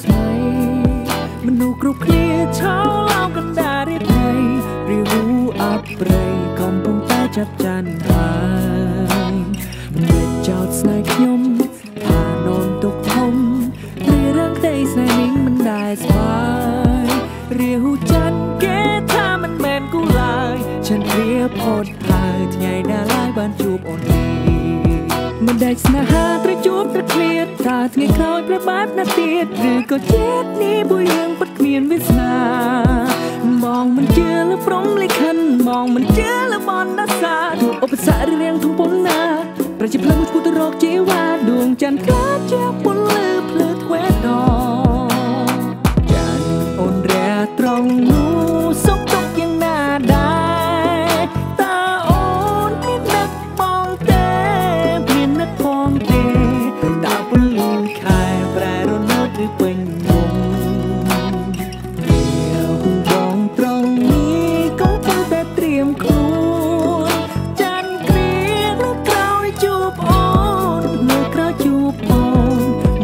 ស្មីមនុស្សគ្រប់គ្នាឆោឡោកណ្ដាលរាត្រីរាហូអប្រ័យកំពុងតែចាត់ចានហើយមិនចោតស្នេហ៍ខ្ញុំថាននទុកធំរីរឿងក្តីស្នេហ៍មីងមិនដែលស្បាយរាហូច័ន្ទគេថាមិនមែនគូឡើយฉันព្រាផុតហើយថ្ងៃណាឡើយបានជួបអូននេះមិនដែលស្នេហាត្រូវជួបត្រូវឃ្លាតតើថ្ងៃក្រោយប្របែបណាទៀតឬក៏ជាតិនេះមួយរឿងពិតគ្មានវាសនាបងមិនជឿលើព្រំលិខិនបងមិនជឿលើបណ្ដាសាទូឧបសគ្គរឿងធំប៉ុណ្ណាប្រជាផ្លូវមួយឆ្ពោះទៅរកជីវ៉ាដួងច័ន្ទក្លាជាពន្លឺភ្លឺទ្វេដងច័ន្ទអូនរះត្រង់នោះសុខទុក្ខយ៉ាងណាដែរតើអូនមាននឹកបងទេមាននឹកផងទេតើពន្លឺខែប្រែរលត់ឬពេញវងបងត្រង់នេះកំពុងតែត្រៀមខ្លួនច័ន្ទគ្រាលើក្រោយជួបអូនលើក្រោយជួបអូន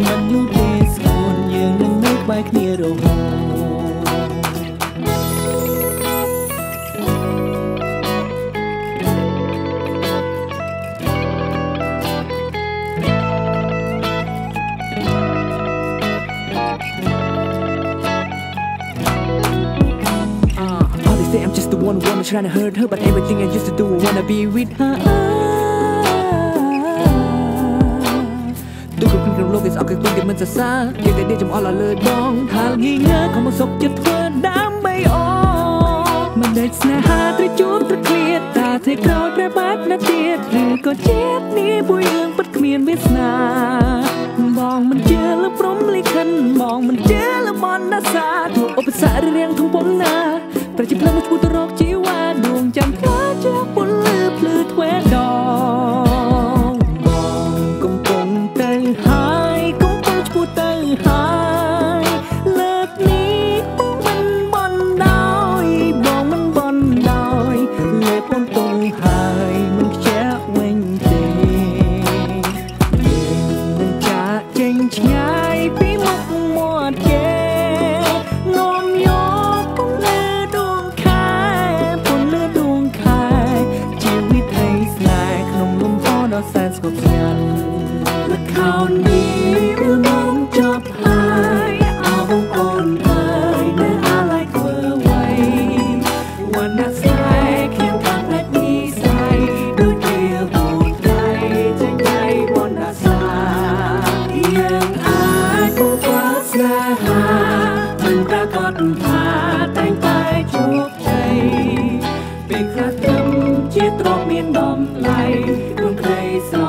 មិនយូរទេស្គួនយើងនឹងនៅក្បែរគ្នារហូត Say I'm just the one woman trying to hurt her, but everything I used to do, I wanna be with her. ទូគ្រប់ក្នុងលោកគេស្អប់គេគុំគេមិនសរសើរគេតែដេកចំអល់ឲ្យលើដងថាងីងើខំមកសុកចិត្តធ្វើដើម្បីអូមិនដេចស្នេហាត្រូវជួបត្រូវឃ្លាតតាថ្ងៃក្រោយប្រែបែបណាទៀតឬក៏ជាតិនេះមួយរឿងពិតគ្មានវាសនាបងមិនជឿលើព្រំលិខិនបងមិនជឿលើបណ្ដាសាទូឧបសគ្គរឿងធំប៉ុណ្ណាប្រជាផ្លូវមួយឆ្ពោះទៅរកជីវ៉ាដួងច័ន្ទក្លាជាពន្លឺភ្លឺទ្វេដងបងកំពុងទៅហើយកំពុងឆ្ពោះទៅហើយលើកនេះបងមិនបណ្ដោយបងមិនបណ្ដោយលេបអូនទុំហើយមិនខ្ជះវិញទេយើងនឹងចាកចេញឆ្ងាយពីមុខមាត់គេនាំយកពន្លឺដួងខែពន្លឺដួងខែជាវិថីស្នេហ៍ក្នុងលំហដ៏សែនស្ងប់ស្ងាត់ល្ខោននេះវាមកចប់ហើយអោបងអូនអើយនៅអាឡ័យធ្វើអ្វីវណ្ណៈស្នេហ៍ខ្ញុំខាងផ្នែកនិស័យដូចជាពូត្រៃចេញដៃបណ្ដាសាយើងអាចគូស្វាស្នេហាមិនប្រកាសថាតែងតែជោគជ័យពេលខ្លះត្រឹមជាទ្រព្យមានតម្លៃក្នុងក្តីស្រ